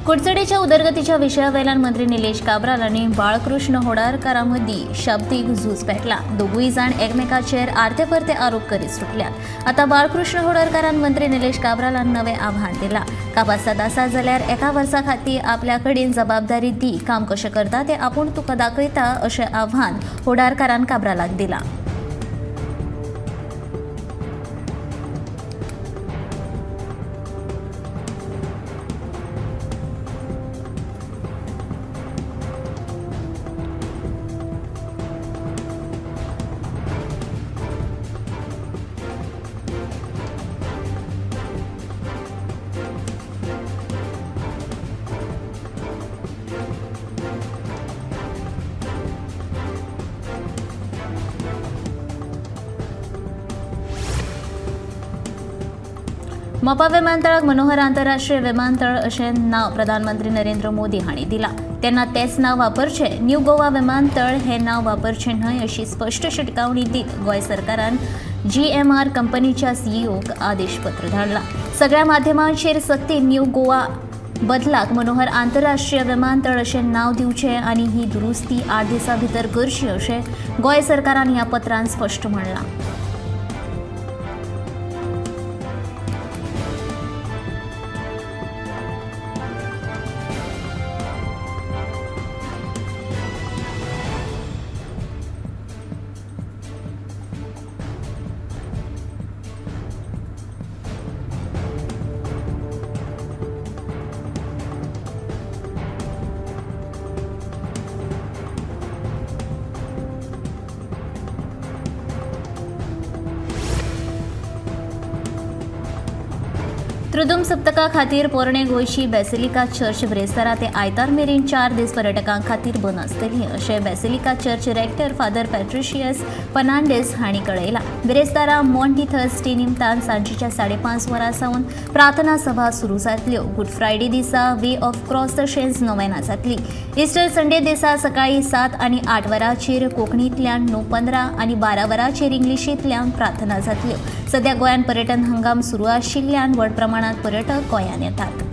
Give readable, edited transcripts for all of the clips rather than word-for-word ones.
कुडचडेच्या उदरगतीच्या विशयावेल्यान मंत्री निलेश काब्राल आनी बाळकृष्ण होडारकारा मदीं शाब्दीक झूज पेटला. दोगूय जाण एकमेकाचेर आरते परते आरोप करीत सुटल्यात. आतां बाळकृष्ण होडारकारान मंत्री निलेश काब्रालान नवें आव्हान दिलां. कापास्ताद आसा जाल्यार एका वर्सा खातीर आपल्या कडेन जबाबदारी दी, काम कशें करता तें आपूण तुका दाखयता अशें आव्हान होडारकारान काब्रालाक दिलां. मोपा विमानतळाक मनोहर आंतरराष्ट्रीय विमानतळ अशें नांव प्रधानमंत्री नरेंद्र मोदी हांणी दिलां. तेन्ना तेंच नांव वापरचें, न्यू गोवा विमानतळ हें नांव वापरचें न्हय अशी स्पश्ट शिटकावणी दीत गोंय सरकारान GMR कंपनीच्या सीईओक आदेशपत्र धाडलां. सगळ्या माध्यमांचेर सक्तीन न्यू गोवा बदलाक मनोहर आंतरराष्ट्रीय विमानतळ अशें नांव दिवचें आनी ही दुरुस्ती 8 दिसां भितर करची अशें गोंय सरकारान ह्या पत्रान स्पश्ट म्हणलां. त्रिदुम सप्तका खातीर पोरणे गोंयची बेसिलिका चर्च ब्रेस्तारा ते आयतार मेरेन 4 दीस पर्यटकां खातीर बंद आसतली अशें basilica church rector father Patricius Fernandes हांणी कळयलां. बिरेस्तारा मॉन्टी थर्सडे निमतान सांजेच्या 5:30 वरां सावन प्रार्थना सभा सुरू जातल्यो. गुड फ्रायडे दिसा वे ऑफ क्रॉस तशेंच नोवेना जातली. इस्टर संडे दिसा सकाळीं 7 आनी 8 वरांचेर कोंकणींतल्यान, 9:15 आनी 12 वरांचेर इंग्लिशींतल्यान प्रार्थना जातल्यो. सध्या गोंयांत पर्यटन हंगाम सुरू आशिल्ल्यान व्हड प्रमाणात पर्यटक गोंयांत येतात.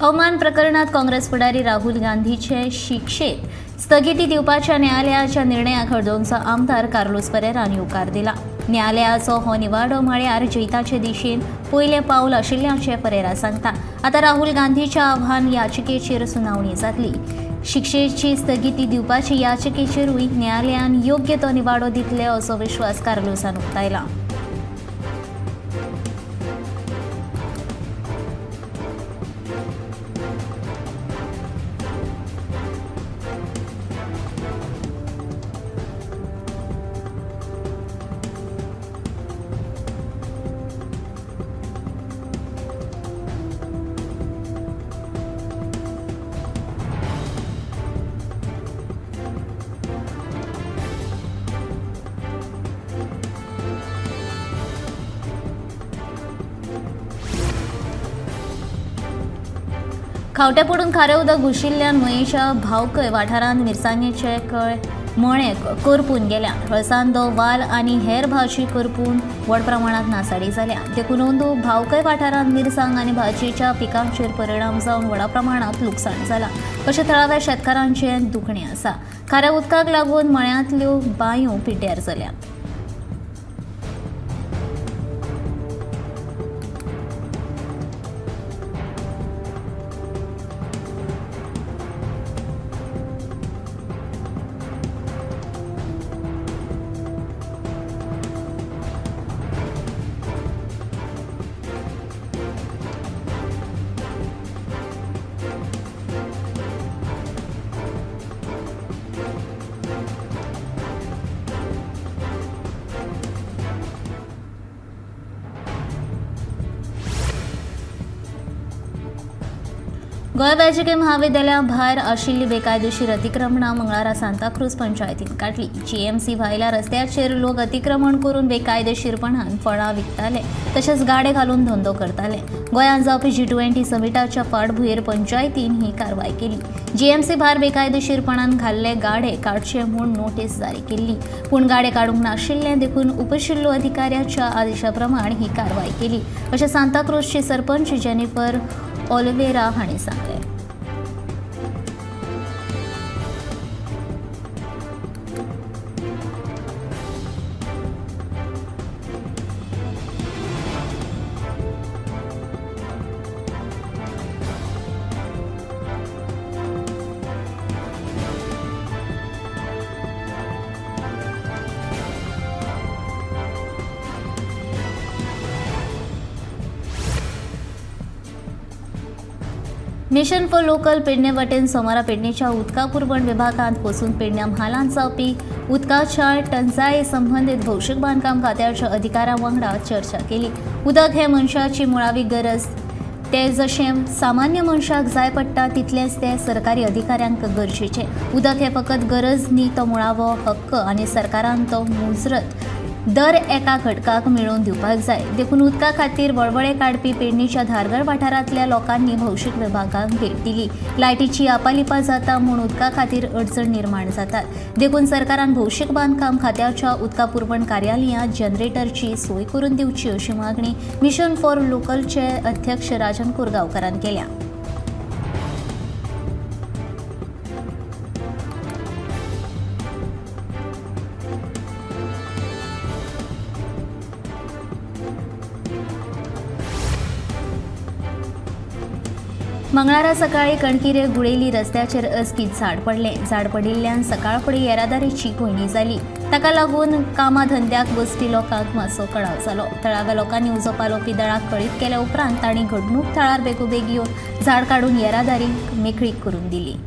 अवमान प्रकरणात काँग्रेस फुडारी राहुल गांधीचे शिक्षेत स्थगिती दिवपाच्या न्यायालयाच्या निर्णयाक हळदोणचो आमदार कार्लोस परेरान येवकार दिला. न्यायालयाचो हो निवाडो म्हळ्यार जैताचे दिशेन पयलें पावल आशिल्ल्याचें परेरा सांगता. आतां राहुल गांधीच्या आव्हान याचिकेचेर सुनावणी जातली. शिक्षेची स्थगिती दिवपाची याचिकेचेरूय न्यायालयान योग्य तो निवाडो दितले असो विश्वास कार्लोसान उक्तायला. खावट्या पडून खारें उदक घुशिल्ल्यान मयेच्या भावकय वाठारांत मिरसांगेचे मळे करपून गेल्या. हळसांदो, वाल आनी हेर भाजी करपून व्हड प्रमाणांत नासाडी जाल्या. देखून अंदू भावकय वाठारांत मिरसांग आनी भाजयेच्या पिकांचेर परिणाम जावन व्हडा प्रमाणांत लुकसाण जालां अशें थळाव्या शेतकारांचें दुखणें आसा. खाऱ्या उदकाक लागून मळ्यांतल्यो बांयो पिड्ड्यार जाल्यात. गोंय वैजकी म्हाविद्यालया भायर आशिल्ली बेकायदेशीर अतिक्रमणां मंगळारा सांताक्रूज पंचायतीन काडली. जीएमसी भायल्या रस्त्याचेर लोक अतिक्रमण करून बेकायदेशीरपणान फळां विकताले तशेंच गाडे घालून धंदो करताले. गोंयांत जावपी G20 समिटाच्या फाटभुंयेर पंचायतीन ही कारवाय केली. जीएमसी भायर बेकायदेशीरपणान घाल्ले गाडे काडचे म्हूण नोटीस जारी केल्ली, पूण गाडे काडूंक नाशिल्ले देखून उपजिल्लो अधिकाऱ्याच्या आदेशा प्रमाण ही कारवाय केली अशें सांताक्रूजचे सरपंच जेनिफर ओलिवेरा हांणी सांगलें. मिशन फॉर लोकल पेडणे वटेन सोमारा पेडणेच्या उदका पुरवण विभागांत वचून पेडण्या म्हालांत जावपी उदकाच्या टंचाये संबंदीत भौशीक बांदकाम खात्याच्या अधिकाऱ्यां वांगडा चर्चा केली. उदक हे मनशाची मुळावी गरज, ते जशें सामान्य मनशाक जाय पडटा तितलेंच तें सरकारी अधिकाऱ्यांक गरजेचें. उदक हें फकत गरज न्ही, तो मुळावो हक्क आनी सरकारान तो मुजरत दर एका घटकाक मेळोवन दिवपाक जाय. देखून उदका खातीर वळवळे काडपी पेडणेच्या धारगळ वाठारांतल्या लोकांनी भौशीक विभागाक भेट दिली. लायटीची आपालिपा जाता म्हूण उदका खातीर अडचण निर्माण जातात, देखून सरकारान भौशीक बांदकाम खात्याच्या उदका पुरवण कार्यालयांत जनरेटरची सोय करून दिवची अशी मागणी मिशन फॉर लोकलचे अध्यक्ष राजन कोरगांवकारान केल्या. मंगळारा सकाळी कणकिरे गुळेली रस्त्याचेर अचकीत झाड पडलें. झाड पडिल्ल्यान सकाळ फुडें येरादारीची कोंयडी जाली. ताका लागून कामा धंद्याक वचपी लोकांक मातसो कळाव जालो. थळाव्या लोकांनी उजो पालोवपी दळाक कळीत केल्या उपरांत तांणी घडणूक थळार बेगोबेग येवन झाड काडून येरादारी मेकळीक करून दिली.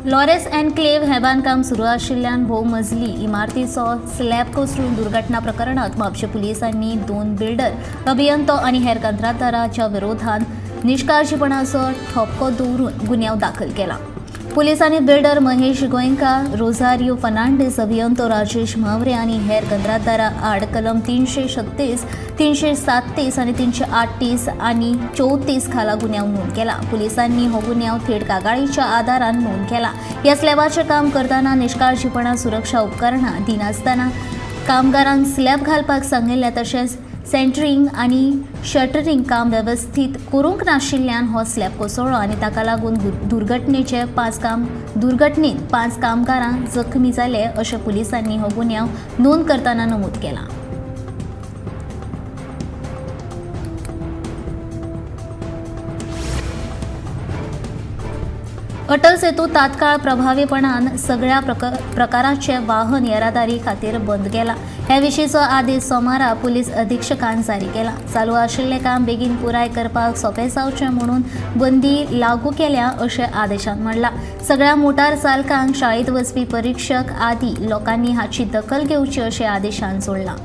लॉरेस एन्क्लेव हें बांदकाम सुरू आशिल्ल्यान भोवमजली इमारतीचो स्लॅब कोसळून दुर्घटना प्रकरणांत म्हापशें पुलिसांनी 2 बिल्डर, अभियंतो आनी हेर कंत्राटदाराच्या विरोधात निष्काळजीपणाचो ठोपको दवरून गुन्यांव दाखल केला. पुलिसांनी बिल्डर महेश गोयंका, रोझारियो फर्नांडीस, अभियंतो राजेश म्हावरे आनी हेर कंत्राटदारा आड कलम 336, 337 आनी 338 आनी 34 खाला गुन्यांव नोंद केला. पुलिसांनी हो गुन्यांव थेट कागाळीच्या आदारान नोंद केला. ह्या स्लॅबाचें काम करतना निष्काळजीपणा, सुरक्षा उपकरणां दिनासतना कामगारांक स्लॅब घालपाक सांगिल्लें, तशेंच सेंटरींग आनी शटरींग काम वेवस्थीत करूंक नाशिल्ल्यान हो स्लॅब कोसळ्ळो आनी ताका लागून दुर्घटनेंत 5 कामगारां जखमी जाले अशें पुलिसांनी हो गुन्यांव नोंद करतना नमूद केला. अटल सेतू तात्काळ प्रभावीपणान सगळ्या प्रकाराचे वाहन येरादारी खातीर बंद केला. हे विशींचो आदेश सोमारा पुलीस अधीक्षकान जारी केला. चालू आशिल्लें काम बेगीन पुराय करपाक सोंपें जावचें म्हणून बंदी लागू केल्या अशें आदेशान म्हणलां. सगळ्या मोटार चालकांक, शाळेंत वचपी परिक्षक आदी लोकांनी हाची दखल घेवची अशें आदेशान जोडलां.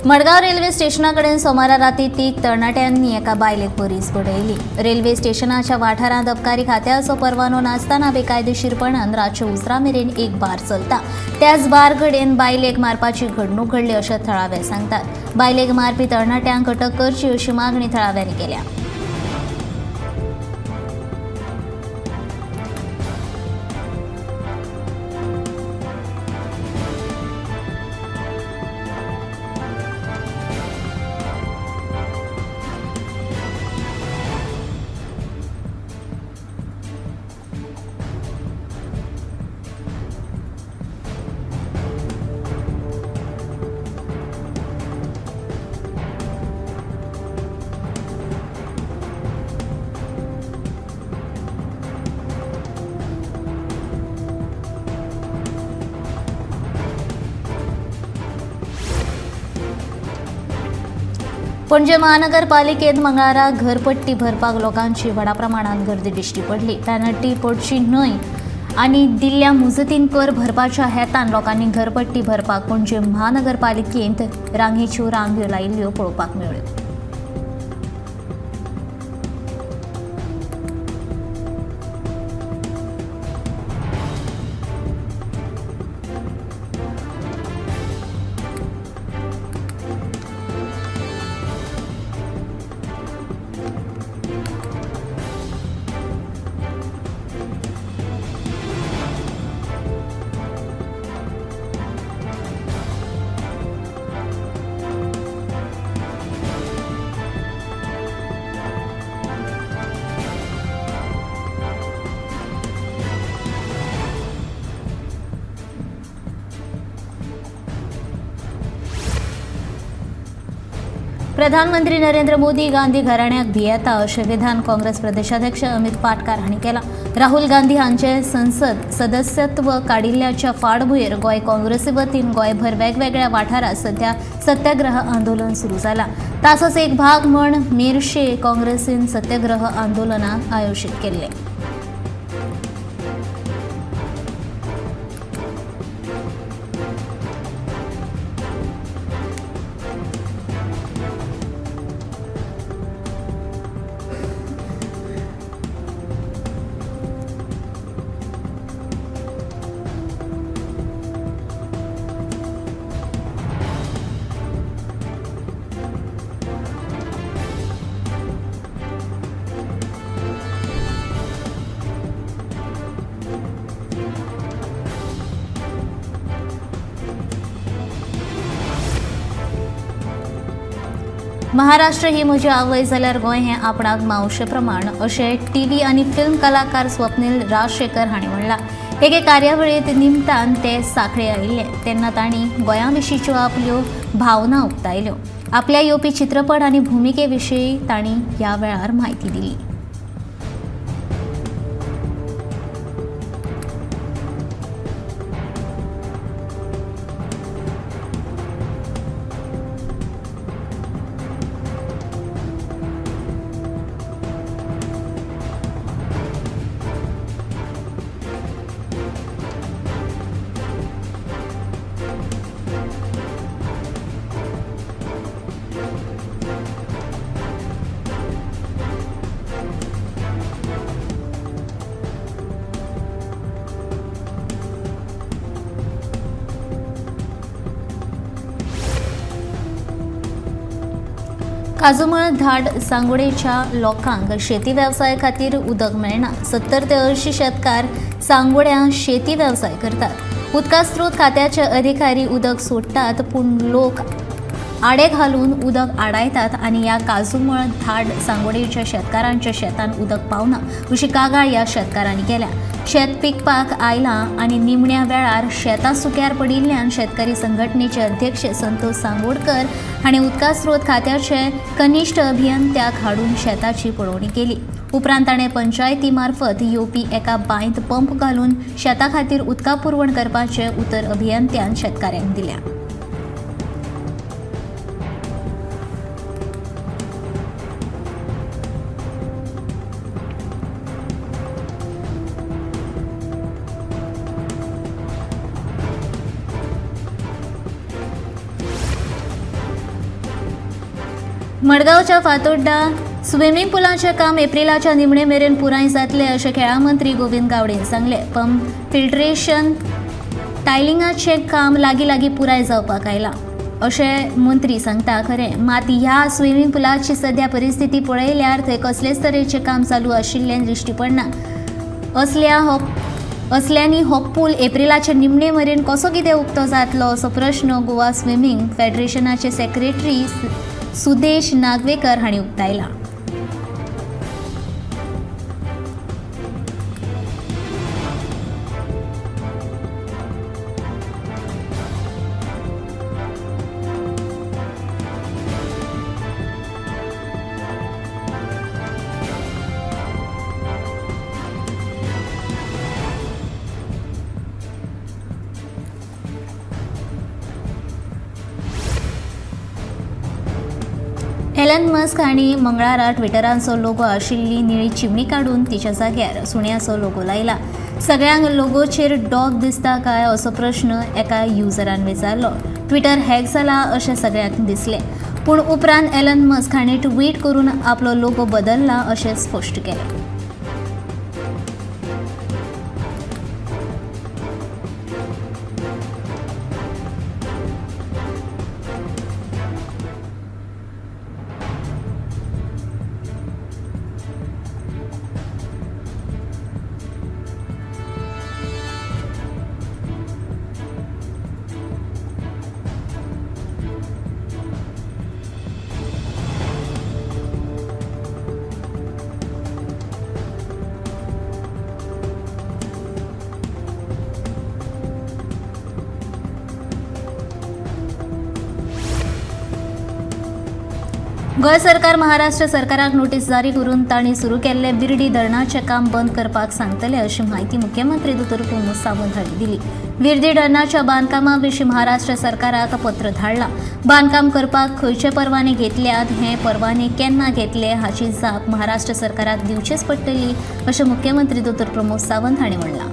मडगांव रेल्वे स्टेशना कडेन सोमारा राती तीग तरणाट्यांनी एका बायलेक बरीच बडयली. रेल्वे स्टेशनाच्या वाठारांत अबकारी खात्याचो परवानो नासतना बेकायदेशीरपणान रातचे उसरां मेरेन एक बार चलता. त्याच बार कडेन बायलेक मारपाची घडणूक घडली अशें थळावे सांगतात. बायलेक मारपी तरणाट्यांक अटक करची अशी मागणी थळाव्यांनी केल्या. पणजे महानगरपालिकेत मंगळारा घरपट्टी भरपाक लोकांची व्हडा प्रमाणात गर्दी दिश्टी पडली. पेनल्टी पडची न्हय आनी दिल्ल्या मुजतीन कर भरपाच्या हेतान लोकांनी घरपट्टी भरपाक पणजे महानगरपालिकेंत रांगेच्यो रांग्यो लायिल्ल्यो पळोवपाक मेळ्ळ्यो. प्रधानमंत्री नरेंद्र मोदी गांधी घराण्याक भियेता अशें विधान काँग्रेस प्रदेशाध्यक्ष अमित पाटकार हांणी केलां. राहुल गांधी हांचे संसद सदस्यत्व काडिल्ल्याच्या फाटभुंयेर गोंय काँग्रेसी वतीन गोंयभर वेगवेगळ्या वाठारांत सध्या सत्याग्रह आंदोलन सुरू जालां. ताचोच एक भाग म्हूण मेरशे काँग्रेसीन सत्याग्रह आंदोलनां आयोजीत केल्लें. महाराष्ट्र ही म्हजी आवय जाल्यार गोंय हें आपणाक मावशे प्रमाण अशें टीव्ही आनी फिल्म कलाकार स्वप्नील राजशेखर हांणी म्हणलां. एके कार्यावळींत निमतान ते साखळे आयिल्ले तेन्ना तांणी गोंया विशींच्यो आपल्यो भावना उक्तायल्यो. आपल्या येवपी चित्रपट आनी भुमिके विशीं तांणी ह्या वेळार म्हायती दिली. काजूमळ धाड सांगोडेच्या लोकांक शेती वेवसाया खातीर उदक मेळना. 70 ते 80 शेतकार सांगोड्यां शेती वेवसाय करतात. उदका स्रोत खात्याचे अधिकारी उदक सोडटात पूण लोक आडे घालून उदक आडायतात आनी ह्या काजूमळ धाड सांगोडेच्या शेतकारांच्या शेतान उदक पावना अशी कागाळ ह्या शेतकारांनी केल्या. शेत पिकपाक आयलां आनी निमण्या वेळार शेतां सुक्यार पडिल्ल्यान शेतकरी संघटनेचे अध्यक्ष संतोष सांगोडकर हांणी उदका स्रोत खात्याचे कनिश्ठ अभियंत्याक हाडून शेताची पळोवणी केली. उपरांत ताणें पंचायती मार्फत येवपी एका बांयत पंप घालून शेता खातीर उदका पुरवण करपाचें उतर अभियंत्यान शेतकाऱ्यांक दिल्या. मडगांवच्या फातोड्डा स्विमींग पुलाचें काम एप्रिलाच्या निमणे मेरेन पुराय जातलें अशें खेळां मंत्री गोविंद गावडेन सांगलें. पंप फिल्ट्रेशन टायलिंगाचें काम लागीं लागीं पुराय जावपाक आयलां अशें मंत्री सांगता. खरें मात ह्या स्विमींग पुलाची सध्या परिस्थिती पळयल्यार थंय कसलेच तरेचें काम चालू आशिल्ल्यान दिश्टी पडना. असल्यांनी हो पूल एप्रिलाच्या निमणे मेरेन कसो कितें उक्तो जातलो असो प्रश्न गोवा स्विमींग फेडरेशनाचे सेक्रेटरी सुदेश नागवेकर हांणी उक्तायला. एलन मस्क हांणी मंगळारा ट्विटराचो लोगो आशिल्ली निळी चिमणी काडून तिच्या जाग्यार सुण्याचो लोगो लायला. सगळ्यांक लोगोचेर डॉग दिसता काय असो प्रश्न एका युजरान विचारलो. ट्विटर हॅक जाला अशें सगळ्यांक दिसलें, पूण उपरांत एलन मस्क हांणी ट्वीट करून आपलो लोगो बदलला अशें स्पश्ट केलें. गोंय सरकार महाराष्ट्र सरकाराक नोटीस जारी करून तांणी सुरू केल्ले विर्डी धरणाचें काम बंद करपाक सांगतले अशी म्हायती मुख्यमंत्री दोतोर प्रमोद सावंत हांणी दिली. विर्डी धरणाच्या बांदकामा विशीं महाराष्ट्र सरकाराक पत्र धाडलां. बांदकाम करपाक खंयचे परवाने घेतल्यात, हे परवाने केन्ना घेतले हाची जाप महाराष्ट्र सरकाराक दिवचीच पडटली अशें मुख्यमंत्री दोतोर प्रमोद सावंत हांणी म्हणलां.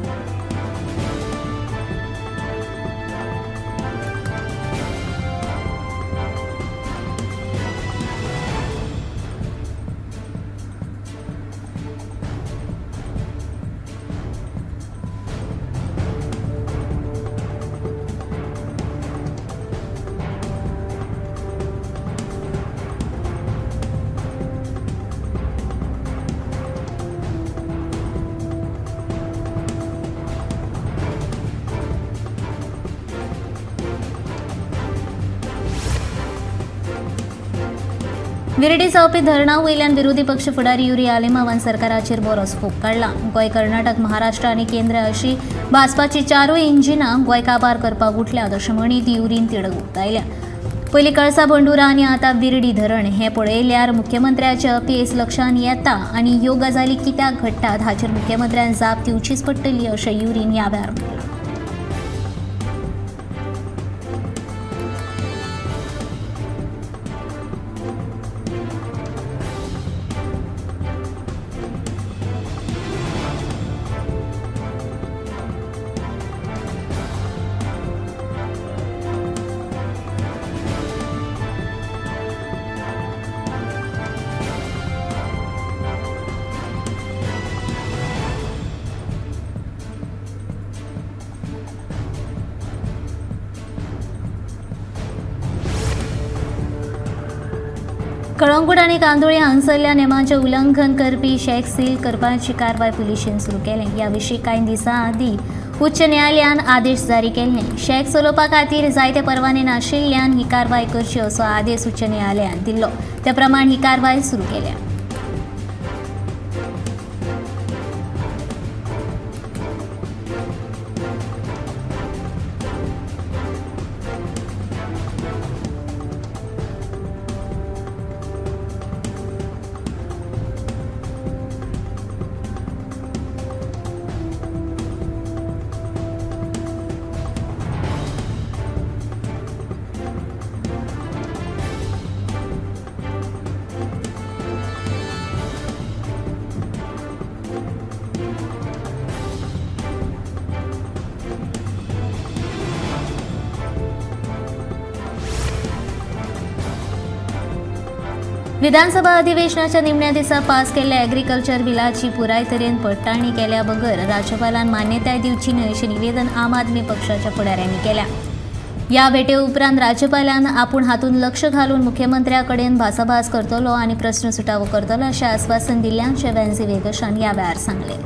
विर्डी जावपी धरणा वयल्यान विरोधी पक्ष फुडारी युरी आलेमावान सरकाराचेर बरोच फोग काडला. गोंय, कर्नाटक, महाराष्ट्र आनी केंद्र अशी भाजपाची चारूय इंजिनां गोंय काबार करपाक उठल्यात अशें म्हणीत युरीन तिडक उक्तायल्या. पयलीं कळसा भंडुरा आनी आतां विर्डी धरण हें पळयल्यार मुख्यमंत्र्याचें अपेस लक्षांत येता आनी ह्यो गजाली कित्याक घडटात हाचेर मुख्यमंत्र्यान जाप दिवचीच पडटली अशें युरीन ह्या वेळार म्हणलां. कळंगूट आनी कांदोळी हांगसरल्या नेमाचें उल्लंघन करपी शॅक सील करपाची कारवाय पुलिशेन सुरू केली. ह्या विशीं कांय दिसां आदीं उच्च न्यायालयान आदेश जारी केल्ले. शॅक चलोवपा खातीर जायते परवाने नाशिल्ल्यान ही कारवाय करची असो आदेश उच्च न्यायालयान दिल्लो. त्या प्रमाण ही कारवाय सुरू केल्या. विधानसभा अधिवेशनाच्या निमण्या दिसा पास केल्ल्या एग्रीकल्चर बिलाची पुराय तरेन पडटाळणी केल्या बगर राज्यपालान मान्यताय दिवची न्हय अशें निवेदन आम आदमी पक्षाच्या फुडाऱ्यांनी केल्या. या भेटे उपरांत राज्यपालान आपूण हातूंत लक्ष घालून मुख्यमंत्र्या कडेन भासाभास करतलो आनी प्रस्न सुटावो करतलो अशें आस्वासन दिल्ल्याचें वेन्झी वेगशान ह्या वेळार सांगलें.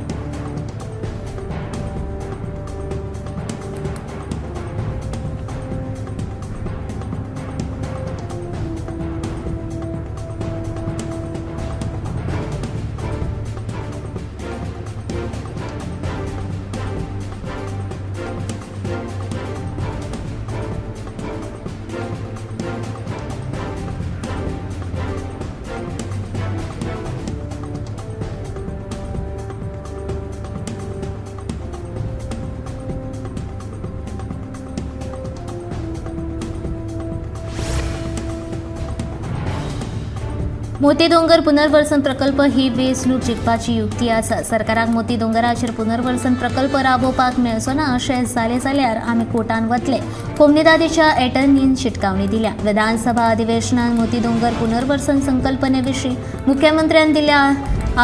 मोती दोंगर पुनर्वसन प्रकल्प ही वेंचणूक जिखपाची युक्ती आसा. सरकाराक मोती दोंगराचेर पुनर्वसन प्रकल्प राबोवपाक मेळचो ना अशें जालें जाल्यार आमी कोर्टान वतले, कोमनिदादीच्या एटर्नीन शिटकावणी दिल्या. विधानसभा अधिवेशनात मोती दोंगर पुनर्वसन संकल्पने विशीं मुख्यमंत्र्यान दिल्ल्या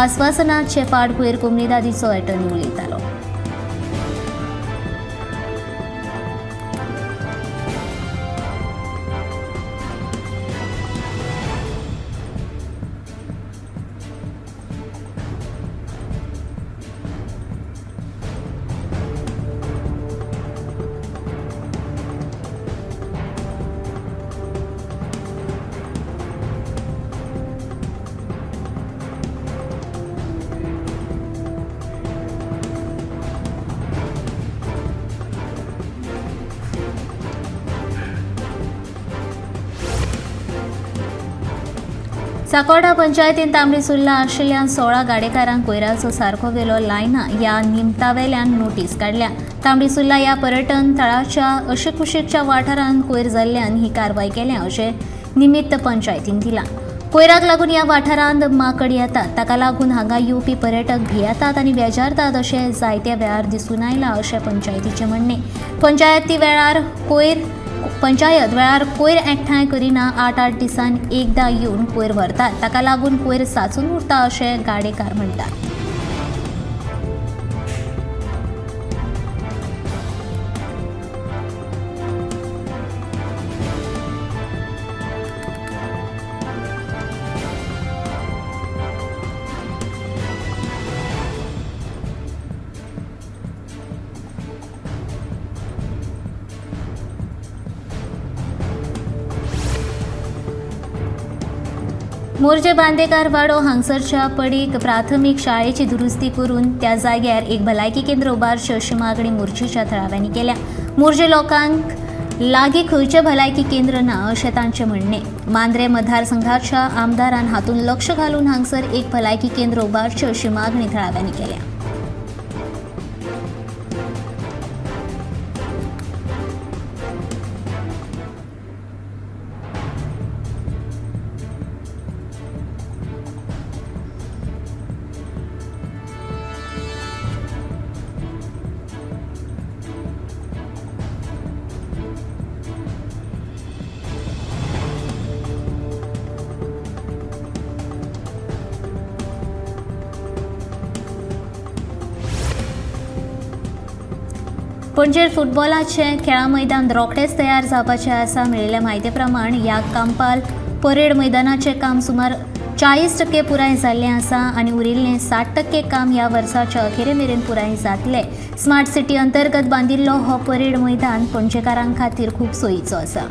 आस्वासनाचे फाटभुंयेर कोमनिदादीचो एटर्नी उलयतालो. साकोर्डा पंचायतीन तांबडी सुर्ला आशिल्ल्यान 16 गाडेकारांक कोयराचो सारको वेलो लायना ह्या निमतावेल्यान नोटीस काडल्या. तांबडी सुर्ला ह्या पर्यटन थळाच्या अशीकुशीकच्या वाठारांत कोयर जाल्ल्यान ही कारवाय केल्या अशें निमित्त पंचायतीन दिलां. कोयराक लागून ह्या वाठारांत माकड येतात, ताका लागून हांगा येवपी पर्यटक भियेतात आनी बेजारतात अशें जायत्या वेळार दिसून आयलां अशें पंचायतीचें म्हणणें. पंचायत वेळार कोयर एकठांय करिना, 8-8 दिसान एकदा येवन कोयर व्हरतात, ताका लागून कोयर साचून उरता अशें गाडेकार म्हणटात. मोरजे बांदेकार वाडो हांगसरच्या पडीक प्राथमीक शाळेची दुरुस्ती करून त्या जाग्यार एक भलायकी केंद्र उबारचें अशी मागणी मोर्जेच्या थळाव्यांनी केल्या. मोरजे लोकांक लागीं खंयचें भलायकी केंद्र ना अशें तांचें म्हणणें. मांद्रे मतदारसंघाच्या आमदारान हातूंत लक्ष घालून हांगसर एक भलायकी केंद्र उबारचें अशी मागणी थळाव्यांनी केल्या. पणजे फुटबॉलाचें खेळां मैदान रोखडेंच तयार जावपाचें आसा. मेळिल्ल्या म्हायती प्रमाण ह्या कांपाल परेड मैदानाचें काम सुमार 40% पुराय जाल्लें आसा आनी उरिल्लें 60% काम ह्या वर्साच्या अखेरे मेरेन पुराय जातलें. स्मार्ट सिटी अंतर्गत बांदिल्लो हो परेड मैदान पणजेकारां खातीर खूब सोयीचो आसा.